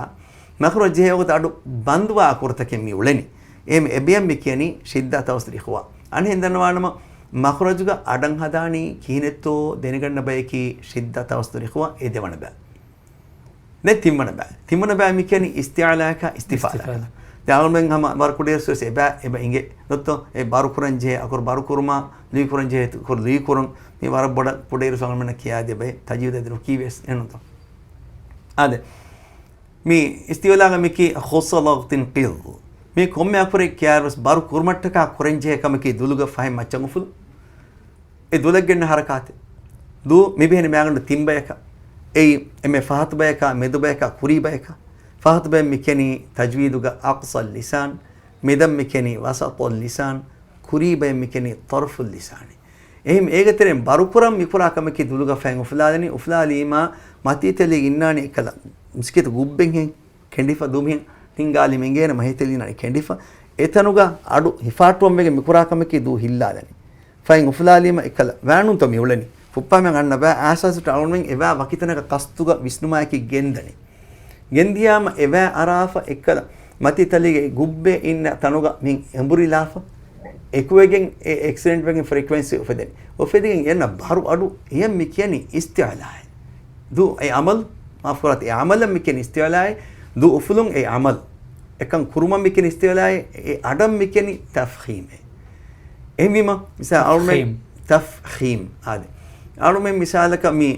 މަޚްރަޖު ޖެހޭ ވަގުތު އަޑު ބަންދުވާ އަކުރުތަކެއް މި އުޅެނީ. އެހެން އެބަޔަށް މި ކިޔަނީ ޝިއްދާ ތަވަސް ރިޚުވާ. އަންހެން ދަންނަވާނަމަ، މަޚްރަޖުގަ އަޑަށް ހަދާނީ ކިހިނެއްތޯ ދެނެގަންނަ ބަޔަކީ ޝިއްދާ ތަވަސް ރިޚުވާ އެ ދެވަނަ ބައި. ދެން ތިންވަނަ ބައި. ތިންވަނަ ބައި މި ކިޔަނީ އިސްތިޢުލާއަކާ އިސްތިފާލާ. އިސްތިފާލާ. ދެން އަޅުމެން ހަމަ ވަރު ކުޑައިރުސް ވެސް އެބަ، އެބަ އިނގޭ. ދޮއްތޯ؟ އެ ބަރު ކުރަން ޖެހޭ އަކުރު ބަރު ކުރުމާ، ލުއި ކުރަން ޖެހޭ އަކުރު ލުއި ކުރުން. މި ވަރަށް ބޮޑަށް ކުޑައިރުސް އަޅުމެންނަށް ކިޔާދޭ ބައެއް. ތަޖްވީދު އަދި ނުކީ ވެސް އެހެންތޯ؟ އާދެ. މި އިސްތިޢުލާގަ މިކީ ޚައްޞަ ލަޣްތިން ޤިޟް. މި ކޮންމެ އަކުރެއް ކިޔާއިރުވެސް ބަރު ކުރުމަށްޓަކާ ކުރަންޖެހޭ ކަމަކީ ދުލުގަ ފަހެއް މައްޗަށް އުފުލު. އެ ދުލަށް ގެންނަ ހަރަކާތެއް. ދޫ މި ބެހެނީ މާގަނޑު ތިން ބަޔަކަށް. އެއީ އެންމެ ފަހަތު ބަޔަކާ، މެދު ބަޔަކާ، ކުރީ ބަޔަކަށް. ފަހަތު ބަޔަށް މި ކިޔަނީ ތަޖްވީދުގަ އަޤްޞަ ލިސާން، މެދަށް މި ކިޔަނީ ވަސަޠު ލިސާން، ކުރީ ބަޔަށް މި ކިޔަނީ ޠަރްފު ލިސާނި. އެހެން އޭގެ ތެރެއިން ބަރުކުރަން މިކުރާ ކަމަކީ ދުލުގަ ފަހެއް އުފުލާލަނީ، އުފުލާލީމާ މަތީތެލީގަ އިންނާނީ އެއްކަލަ މިސްކިތު ގުއްބެއްހެން ކެނޑިފަ ދޫމިހެން ހިނގާލީމަ އިނގޭނެ މަތީތެލީނާނީ ކެނޑިފަ. އެތަނުގަ އަޑު ހިފާއްޓުވަން ވެގެން މިކުރާ ކަމަކީ ދޫ ހިއްލާލަނީ. ފަހެއް އުފުލާލީމަ އެއްކަލަ ވާނުންތޯ މި އުޅެނީ؟ ފުއްޕާމެން އަންނަ ބައި އަސާސު އަޅުމެން އެވާ ވަކިތަނަކަށް ޤަސްދުގަ ވިސްނުމާއެކީ ގެންދަނީ. ގެންދިޔާމަ އެވާ އަރާފަ އެއްކަލަ މަތި ތަލީގެ ގުއްބެ އިންނަ ތަނުގަ މި އެނބުރިލާފަ، އެކުވެގެން އެ އެކްސިޑެންޓް ވެގެން ފްރީކުއެންސީ އުފެދެނީ. އުފެދިގެން އެންނަ ބަރު އަޑު އެޔަށް މި ކިޔަނީ އިސްތިޢުލާއޭ. ދޫ އެ ޢަމަލު، މާފުކުރާތި، އެ ޢަމަލަށް މި ކިޔަނީ އިސްތިޢުލާއޭ. ދޫ އުފުލުން އެ ޢަމަލު. އެކަން ކުރުމަށް މި ކިޔަނީ އިސްތިޢުލާއޭ. އެ އަޑަށް މި ކިޔަނީ ތަފްޚީމޭ. އެހެންވީމަ، މިސާ އަޅުމެން ތަފްޚީމް. ތަފްޚީމް. އާދެ. އަޅުމެން މިސާލަކަށް މި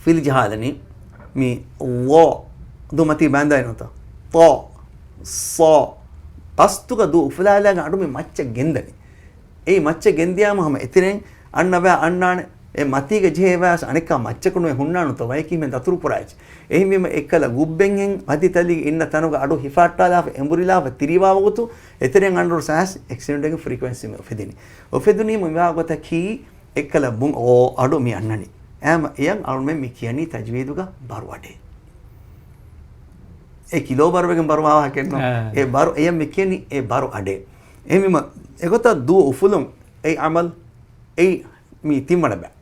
ފިލް ޖަހާލަނީ. މި ލޯ. ދޫ މަތީ ބާންދާއި ނުތަ. ތޯ. ޞޯ. ޤަސްދުގަ ދޫ އުފުލާލާގެން އަޑު މި މައްޗަށް ގެންދަނީ. އެއީ މައްޗަށް ގެންދިޔާމަ ހަމަ އެތެރެއިން އަންނަ ވައި އަންނާނެ. އެ މަތީގަ ޖެހޭ ވަޔަސް އަނެއްކާ މައްޗަކު ނުވެ ހުންނާނުތޯ ވަޔަކީ މެ ދަތުރު ކުރާއެއްޗެއް. އެހެންވީމަ އެއްކަލަ ގުއްބެންހެން މަތި ތަލީގެ އިންނަ ތަނުގަ އަޑު ހިފާއްޓާލާފަ އެނބުރިލާފަ ތިރިވާ ވަގުތު އެތެރެއިން އަންނައިރު ސާސް އެކްސިޑެންޓްގެ ފްރީކުއެންސީ މި އުފެދިނީ. އުފެދުނީމަ މިވާ ގޮތަކީ އެއްކަލަ ބުން އޯ އަޑު މި އަންނަނީ. އައިމަ އެޔަށް އަޅުމެން މި ކިޔަނީ ތަޖްވީދުގަ ބަރު އަޑޭ. އެ ކިލޯ ބަރުވެގެން ބަރުވާ ވާހަކައެއްނު. އާ. އެ ބަރު އެޔަށް މި ކިޔަނީ އެ ބަރު އަޑޭ. އެހެންވީމަ އެގޮތަށް ދޫ އުފުލުން އެ ޢަމަލު އެއީ މި ތިންވަނަ ބައި.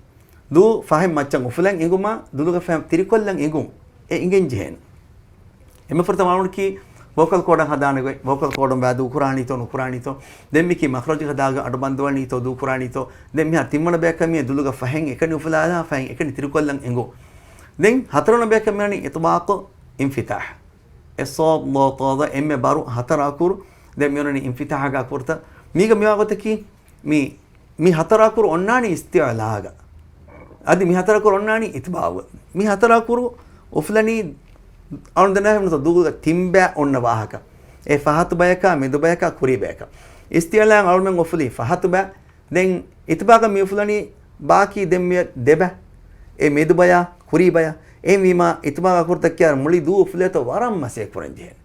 ދޫ ފަހެއް މައްޗަށް އުފުލަން އެނގުމާ، ދުލުގަ ފަހެއް ތިރިކޮށްލަން އެނގުން އެ އިނގެން ޖެހޭނެ. އެންމެ ފުރަތަމަ އަޅުގަނޑަކީ ވޯކަލް ކޯޑަށް ހަދާނެ ގޮތް، ވޯކަލް ކޯޑުން ބައި ދޫކުރާނީތޯ ނުކުރާނީތޯ، ދެން މިކީ މަޚްރަޖު ހަދާގަ އަޑު ބަންދުވަނީތޯ ދޫކުރާނީތޯ، ދެން މިހާ ތިންވަނަ ބަޔަކަށް މި ދުލުގަ ފަހެއް އެކަނި އުފުލާލާ ފަހެއް އެކަނި ތިރިކޮށްލަން އެނގުން. ދެން ހަތަރުވަނަ ބަޔަކަށް މިއަނީ އިޠްބާޤު އިންފިތާޙް. އެ ޞޯދް ޟާ ޠާ ދަ އެންމެ ބަރު ހަތަރު އަކުރު، ދެން މިއޮންނަނީ އިންފިތާޙްގެ އަކުރުތައް. މީގަ މިވާ ގޮތަކީ މި މި ހަތަރު އަކުރު އޮންނާނީ އިސްތިޢުލާގަ. އަދި މި ހަތަރު އަކުރު އޮންނާނީ އިތްބާޢުގަ. މި ހަތަރު އަކުރު އުފުލަނީ އަޅުން ދެންނާ ހެމްނުތަ ދޫގަ ތިންބައި އޮންނަ ވާހަކަ. އެ ފަހަތު ބަޔަކާ، މެދު ބަޔަކާ، ކުރީ ބަޔަކާ. އިސްތިޢުލާއިން އަޅުމެން އުފުލީ ފަހަތު ބައި. ދެން އިތްބާޢުގަ މި އުފުލަނީ ބާކީ ދެން މި ދެބަ. އެ މެދު ބަޔާ، ކުރީ ބަޔާ. އެހެންވީމާ އިތްބާޢުގެ އަކުރުތައް ކިޔާ މުޅި ދޫ އުފުލޭތޯ ވަރަށް މަސައްކަތް ކުރަން ޖެހޭނެ.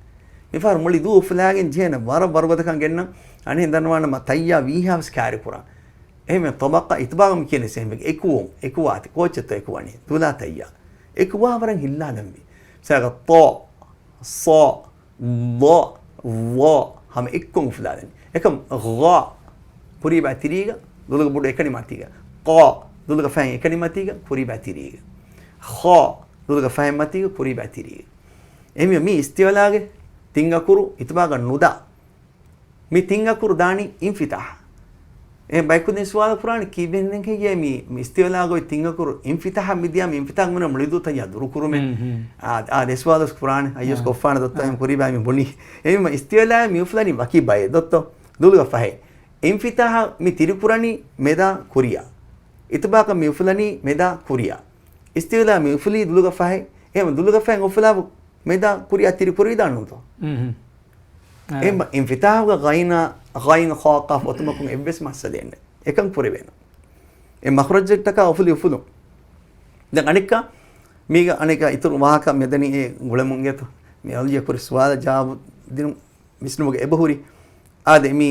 މިފަހަރު މުޅި ދޫ އުފުލާގެން ޖެހޭނެ ވަރަށް ވަރުގަދަކަން ގެންނަން. އަނެއް ދަންނަވާނަމަ ތައްޔާ ވީހާވެސް ކާރި ކުރާން. އެހެންވެ، ޠަބަޤާ އިތްބާޢު މި ކިޔަނީ ސޭމް ވެގެން. އެކުވުން، އެކުވާތި، ކޯޗެއްތޯ އެކުވަނީ؟ ދުލާ ތައްޔާ. އެކުވާ ވަރަށް ހިއްލާލަންވީ. މިސާލަކަށް، ޠޯ، ޞޯ، ޟޯ، ޟޯ، ހަމަ އެއްކޮށް އުފުލާލަނީ. އެކަމް، ޣާ، ކުރީބާ ތިރީގަ، ދުލުގަ ބޮޑު އެކަނި މަތީގަ. ޤާ، ދުލުގަ ފަހެ އެކަނި މަތީގަ، ކުރީބާ ތިރީގަ. ޚާ، ދުލުގަ ފަހެ މަތީގަ، ކުރީބާ ތިރީގަ. އެހެންވީމަ މި އިސްތިޢުލާގެ ތިން އަކުރު އިތްބާޢުގަ ނުދާ. މި ތިން އަކުރު ދާނީ އިންފިތާޙް. އެ ބަޔަކުދިން ސުވާލު ކުރާނެ ކީއްވެހެން ހެއްޔޭ މި، މި އިސްތިޢުލާގައި ތިން އަކުރު އިންފިތާޙަށް މި ދިޔަ، މި އިންފިތާޙް މިނަ މުޅިދޫ ތައްޔާ ދުރުކުރުމެއް. ހުން، ހުން. އާ، އާ، ދެ ސުވާލު ކުރާނެ. އައްޔަސް އާ. ކޮށްފާނެ ދޮއްތޯ އާ. އެހެން ކުރީބާ މި ބުނީ. އެހެންވީމަ އިސްތިޢުލާ މި އުފުލަނީ ވަކި ބައެއް ދޮއްތޯ. ދުލުގަ ފަހެ. އިންފިތާޙަށް މި ތިރިކުރަނީ މެދާ ކުރިޔާ. އިތްބާޢު މި އުފުލަނީ މެދާ ކުރިޔާ. އިސްތިއުލާ މި އުފުލީ ދުލުގަ ފަހެއް. އެހެން ދުލުގަ ފަހެއް އުފުލާ މެދާ ކުރިއަށް ތިރި ކުރި ދާން ނޫންތޯ؟ އެހެން އިންފިތާހުގަ ޣައިނާ، ޣައިން ޚާ ޤާފް އޮތުމަކުން އެއްވެސް މައްސަލައެއް ނެތް. އެކަން ކުރެވޭނެ. އެ މަޚްރަޖަށްޓަކާ އުފުލި އުފުލުން. ދެން އަނެއްކާ، މީގަ އަނެއްކާ އިތުރު ވާހަކަ މެދަނީ އެ ގުޅެމުން އިނގޭތޯ. މި އަލްޖީއަށް ކުރި ސުވާލަށް ޖަވާބު ދިނުން ވިސްނުމުގެ އެބަހުރި. އާދެ، މި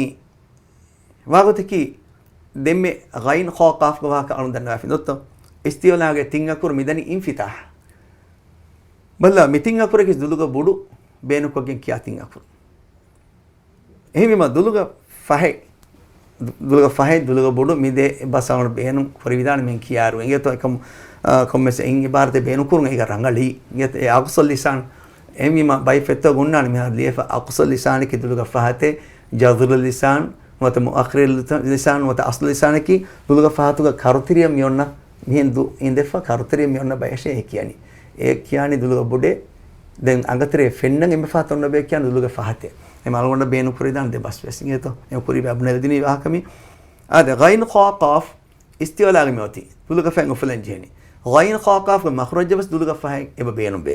ވާގޮތަކީ ދެންމެ ޣައިން ޚާ ޤާފްގެ ވާހަކަ އަޅުން ދަންނަވާފިން ދޮއްތޯ؟ އިސްތިއުލާގެ ތިން އަކުރު މިދަނީ އިންފިތާހް. ބައްލަ، މި ތިން އަކުރަކީ ދުލުގަ ބޮޑު ބޭނުންކޮށްގެން ކިޔާ ތިން އަކުރު. އެހެންވީމަ ދުލުގަ ފަހެއް، ދުލުގަ ފަހެއް، ދުލުގަ ބޮޑު މި ދެ ބަސް އަޅުން ބޭނުން ކުރެވިދާނެ މިހެން ކިޔާއިރު. އިނގޭތޯ އެކަމު، އާ، ކޮންމެސް އިން އިބާރަތެއް ބޭނުން ކުރުން އޭގަ ރަނގަޅީ. އިނގޭތޯ އެ އަޤްޞަ ލިސާން. އެހެންވީމަ ބައި ފެއްތޯ ގުންނާނެ މިހާރު ލިޔެފަ އަޤްޞަ ލިސާނަކީ ދުލުގަ ފަހަތެއް، ޖަޒުރު ލިސާން، ނުވަތަ މުއައްޚަރު ލިސާން، ނުވަތަ އަޞްލު ލިސާނަކީ ދުލުގަ ފަހަތުގަ ކަރުތެރިޔަށް މިއޮންނަ މިހެން ދު އިނދެފަ ކަރުތެރިޔަށް މިއޮންނަ ބަޔަށޭ އެ ކިޔަނީ. އެ ކިޔާނީ ދުލުގަ ބޮޑޭ. ދެން އަނގަތެރޭ ފެންނަން އެންމެ ފަހަތަށް އޮންނަ ބަޔަށް ކިޔާނީ ދުލުގަ ފަހަތޭ. އެ މަ އަޅުގަނޑަށް ބޭނުން ކުރިދާން ދެ ބަސް ވެސް އިނގޭތޯ. އެ ކުރީ ބައި ބުނެލަދިނީ ވާހަކަ މި. އާދެ، ޣައިން ޚާ ޤާފް އިސްތިއުލާގަ މި އޮތީ. ދުލުގަ ފަހެއް އުފުލަން ޖެހެނީ. ޣައިން ޚާ ޤާފްގެ މަޚްރަޖަށް ވެސް ދުލުގަ ފަހެއް އެބަ ބޭނުންވޭ.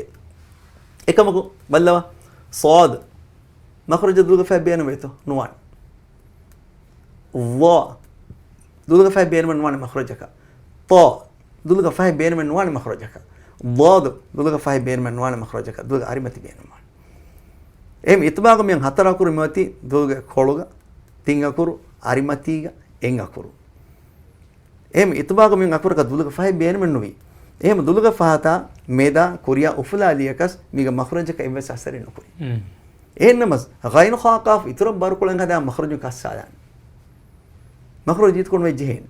އެކަމަކު، ބައްލަވާ، ޞާދު މަޚްރަޖަށް ދުލުގަ ފަހެއް ބޭނުންވޭތޯ؟ ނުވާނެ. ޟާ ދުލުގަ ފަހެއް ބޭނުމެއް ނުވާނެ މަޚްރަޖަކަށް. ޠާ ދުލުގަ ފަހެއް ބޭނުމެއް ނުވާނެ މަޚްރަޖަކަށް. ޟާދު ދުލުގަ ފަހެއް ބޭނުމެއް ނުވާނެ މަޚްރަޖަކަށް. ދުލުގަ އަރިމަތި ބޭނުންވާނެ. އެހެން އިޠުބާޤު މިހެން ހަތަރު އަކުރު މިއޮތީ ދުލުގެ ކޮޅުގަ ތިން އަކުރު އަރިމަތީގަ އެއް އަކުރު. އެހެން އިޠުބާޤު މިހެން އަކުރަކަށް ދުލުގަ ފަހެއް ބޭނުމެއް ނުވި. އެހެން ދުލުގަ ފަހަތާ މެދާ ކުރިއަށް އުފުލާލިޔަކަސް މީގަ މަޚްރަޖަކަށް އެއްވެސް އަސަރެއް ނުކުރި. އެހެންނަމަސް، ޣައިން ޚާ ޤާފް އިތުރަށް ބަރުކޮޅެއް ހަދާ މަޚްރަޖު ކައްސާލާނެ. މަޚްރަޖު ރީތިކޮށް ނުވެއްޖެހޭނެ.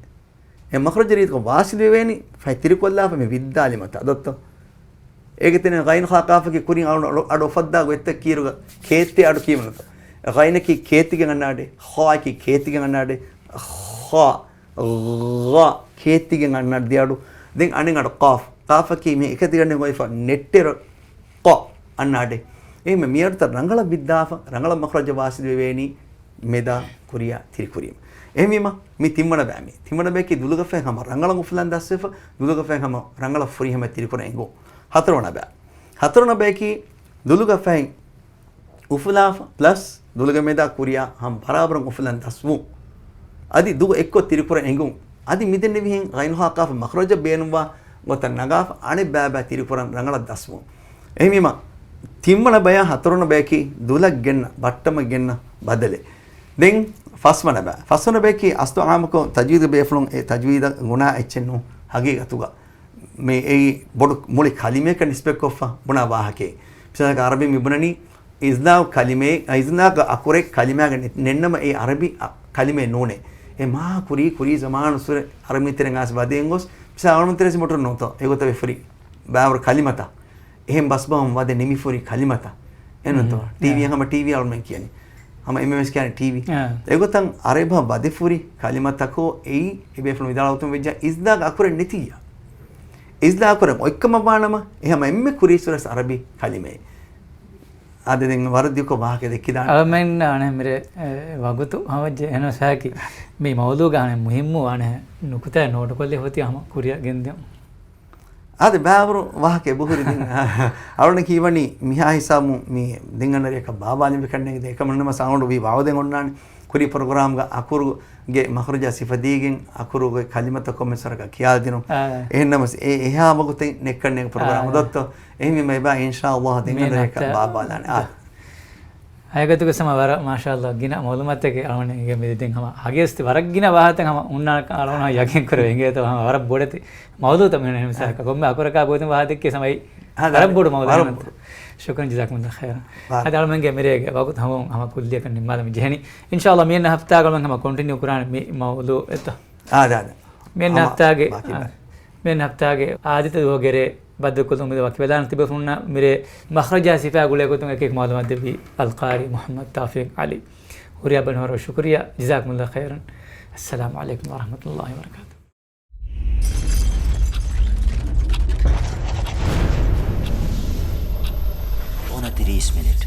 އެ މަޚްރަޖު ރީތިކޮށް ވާސިލު ވެވޭނީ، ފަހެ ތިރިކޮށްލާފަ މި ވިއްދާލިމަތާ ދޮއްތޯ. އޭގެ ތެރެއިން ޣައިން ޚާ ޤާފަކީ ކުރިން އަޑު، އަޑު، އަޑު އުފައްދާ ގޮތްތައް ކީރުގަ ކޭއްތޭ އަޑު ކީވަނުތޯ. ޣައިނަކީ ކޭއްތިގެން އަންނާޑޭ، ޚާއަކީ ކޭއްތިގެން އަންނާޑޭ، ޚާ، ޣާ، ކޭއްތިގެން އަންނާ ދެ އަޑު. ދެން އަނެއް އަޑު ޤާފް. ޤާފަކީ މި އެކަތިގަނޑެއް އޮތްފަ ނެއްޓެރ ޤާ އަންނާޑޭ. އެހެން މިއަޑުތައް ރަނގަޅަށް ވިއްދާފަ، ރަނގަޅަށް މަޚްރަޖަށް ވާސިލު ވެވޭނީ މެދާ ކުރިއަށް ތިރިކުރީމަ. އެހެންވީމަ، މި ތިންވަނަ ބައި މި. ތިންވަނަ ބަޔަކީ ދުލުގަ ފަހެ ހަމަ ރަނގަޅަށް އުފުލަން ދަސްވެފަ، ދުލުގަ ފަހެ ހަމަ ރަނގަޅަށް ފުރިހަމަ ތިރިކުރަން އެނގުން. ހަތަރުވަނަ ބައި. ހަތަރުވަނަ ބަޔަކީ ދުލުގަ ފަހެ އުފުލާފަ، ޕްލަސް ދުލުގެ މެދާ ކުރިއާ ހަމަ ބަރާބަރުން އުފުލަން ދަސްވުން. އަދި ދު އެއްކޮށް ތިރިކުރަން އެނގުން. އަދި މިދެންނެވިހެން ޣައިނު ހާ ޤާފު މަޚްރަޖަށް ބޭނުންވާ ގޮތަށް ނަގާފަ އަނެއް ބައިބައި ތިރިކުރަން ރަނގަޅަށް ދަސްވުން. އެހެންވީމަ، ތިންވަނަ ބަޔާ ހަތަރުވަނަ ބަޔަކީ ދުލަށް ގެންނަ، ބައްޓަމަށް ގެންނަ ބަދަލެއް. ދެން ފަސްވަނަ ބައި. ފަސްވަނަ ބަޔަކީ އަސްލު އާއްމުކޮށް ތަޖްވީދު ބޭފުޅުން އެ ތަޖްވީދަށް ގުނާ އެއްޗެއް ނޫން ހަގީގަތުގަ. މި އެއީ ބޮޑު މުޅި ކަލިމަޔަކަށް ނިސްބަތްކޮށްފަ ބުނާ ވާހަކައެއް. މިސާލަކަށް އަރަބިން މި ބުނަނީ އިޒްނާގް ކަލިމައެއް، އިޒްނާގް އަކުރެއް ކަލިމާގަ ނެ-، ނެންނަމަ އެއީ އަރަބި އަ-، ކަލިމައެއް ނޫނޭ. އެ މާ ކުރީ، ކުރީ ޒަމާނު ސުރެ އަރަބިން ތެރެއިން އާސް ވަދެ އެނގޮސް، މިސާލަކަށް އަރަބިން ތެރެއިން މޮޓޯރު ނޫންތޯ، އެގޮތަށް ވެފަ ހުރި ބާވަރު ކަލިމަތައް. އެހެން ބަސްބަހުން ވަދެ ނިމިފަ ހުރި ކަލިމަތައް. އެންނަތޯ؟ އެހެން. ޓީވީ އެހެން. ހަމަ ޓީވީ އަޅުމެން ކިޔަނީ. ހަމަ އެންމެން ވެސް ކިޔަނީ ޓީވީ. އާ. އެގޮތަށް އަރަބި ބަހަށް ވަދެފަ ހުރި ކަލިމަތަކޯ އެއީ އެބޭފުޅުން ވިދާޅުވުމަށް ވެއްޖެ އިޒްނާގް އަކުރެއް ނެތިއްޔާ. އިޒްނާގް އަކުރެއް އޮތްކަމަށް ވާނަމަ، އެ ހަމަ އެންމެ ކުރީ ސުރެސް އަރަބި ކަލިމައެއް. އާދެ، ދެން ވަރަށް ދިގު ވާހަކަ ދެއްކިދާނެ. އަޅުމެންނަށް އަނެއް މިރޭ، އެ، ވަގުތު ހަމަޖެ އެހެނަސް ހާކި މި މައުލޫގަ އަނެއް މުހިއްމު އަނެއް ނުކުތާ ނޯޓުކޮށްލި ހޮތި ހަމަ ކުރިއަށް ގެންދިޔަމު. އާދެ، ބާވަރު ވާހަކަ އެބަހުރި ދެން. އަޅުން ކީވަނީ މިހާ ހިސާބު މި ދެން އަންނަ ރެއަކަށް ބާބާލި ބިކަންނޭގެ އެކަމަށް ނަމަ ސައުންޑް ވީ ވާވަދެން އޮންނާނެ. ކުރީ ޕްރޮގްރާމްގަ އަކުރުގެ މަޚްރަޖާ ސިފަ ދީގެން އަކުރުގެ ކަލިމަތައް ކޮންމެސް ވަރަކަށް ކިޔާދިނުން. އާ. އެހެންނަމަސް އެ އެހާ ވަގުތެއް ނެއްކަންނޭ ޕްރޮގްރާމް އާ. ދޮއްތޯ. އެހެންވީމަ އެބާ އިންޝާﷲ ދެން އަންނަ ރެއަކަށް ބާބާލާނެ. އާ. ހަގީގަތުގަ ހަމަ ވަރަށް މާޝާﷲ ގިނަ މައުލޫމާތެއް އަޅުގަނޑު އެނގޭ މި ދެން ހަމަ ހަގީގަތު ވަރަށް ގިނަ ވާހަކަ ހަމަ ހުންނާނެ އަޅުގަނޑު ޔަގީން ކުރެވޭ އިނގޭތޯ ހަމަ ވަރަށް ބޮޑެތި މައުލޫތައް މި ހަމަ މިސާލަކަށް ކޮންމެ އަކުރަކާ ގޮތުން ވާހަކަ ދެއްކިޔަސް ހަމަ އެއީ ވަރަށް ބޮޑު މައުލޫ ހަމަ. ޝުކުރަން ޖަޒާކުމުﷲ ޚައިރަން. އަދި އަޅުމެންގެ މިރޭގެ ވަގުތު ހަމަ ހަމަ ކުއްލިއަކަށް ނިންމާލަމުން ޖެހެނީ. އިންޝާﷲ މިއަންނަ ހަފްތާގަ އަޅުމެން ހަމަ ކޮންޓިނިއު ކުރާނެ މި މައުލޫ އެތަ. އާ، ދާ، ދާ. މިއަންނަ ހަމަ ހަފްތާގެ، ބާކީ އާ، ބާކީ. މިއަންނަ ހަފްތާގެ އާދިތު ދުވަހުގެ ރޭ ބައްދަލުކޮށްލުމުގެ ވަކިވެލާނެ ތިބޭފުޅުންނަށް މިރޭ މަޚްރަޖާ ސިފައި ގުޅޭ ގޮތުން އެކި މައުލޫމާތު ދެއްވީ އަލްޤާރީ މުޙައްމަދު ތައުފީޤް ޢަލީ. ހުރިހާ ބައިން ވަރަށް ޝުކުރިއްޔާ. ޖަޒާކުމުﷲ ޚައިރަން. އައްސަލާމު ޢަލައިކުމް ވަރަޙްމަތުﷲ ވަބަރަކާތުހު. އޮނަތިރީސް މިނިޓް.